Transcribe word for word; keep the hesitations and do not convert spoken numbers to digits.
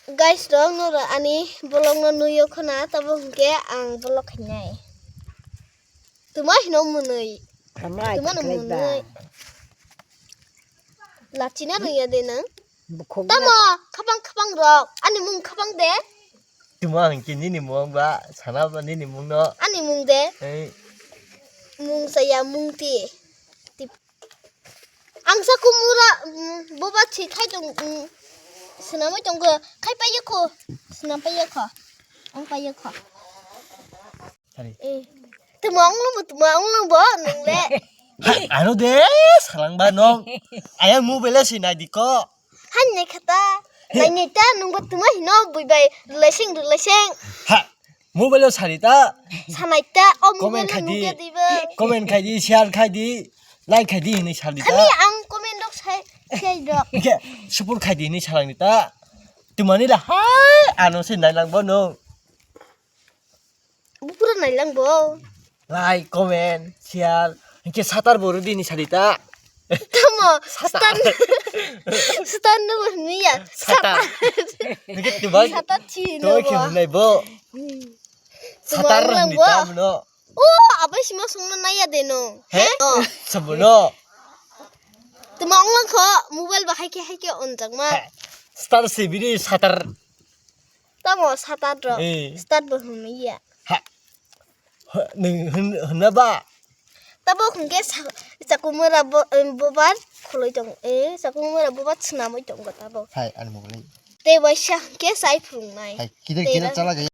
Guys rok, noro ani vlog no nuyo khona, tabo hwnkhe ang vlog khainai. Tuma hino mwnwi. Tuma no mwnwi. Lachina rwya de nang. Tamo khapang khapang rok. Ani mung khapang de. Tuma hwnkhe nini mung ba sana ba nini mung no. Ani mung de. Mung saya mung ti. Ang sa kumura, mm, boba si khai tong, mm, swnamwi tongkho, khai paiyakho, swnam paiyakho, ang paiyakho. Tamo ang lungbo, tamo ang lungbo, nung le. Hai, ano de, salang ba nong. Ayang mobile si nai diko. Hai, nai khata. Nai nai ta, nungbo tamo hino, bui bai, rwlaising, rwlaising. Ha, mobile o sari ta. Sanai ta, o mobile o nungya dibo. Comment khai di, share khai di. Like khai di hinwi sal di ta. Ani ang comment rok sai, sai rok. Hingke support khai di hinwi salang di ta. Tumani la hai ano se nailang bo no. Bupura nailang bo. Like, comment, share. Hingke satar bo rwdi hinwi sal di ta. Tamo stan. Stan no bo hinwi ya. Satar. Hingke tubai. Satar chi no bo. Tubai khe hinai bo. Satar hinwi ta mo no. O, abai sima songno naiya de no. He? He? O. Sabono. Tuma onglang kho, mobile ba haike haike onjak ma. He. Star se bini satar. Tamo satar ro. Eh. Star bo hwnwi ya. Ha. Nung hwn-, hwnna ba? Tabo hwnkhe sa-, chakumura bo-, em, bobar khuloi tong. Eh, chakumura bobar swnamoi tongo tabo. Hai, ani mobile. Tei waisa hwnkhe chai phurungnai. Hai, kidar kidar chala gaya.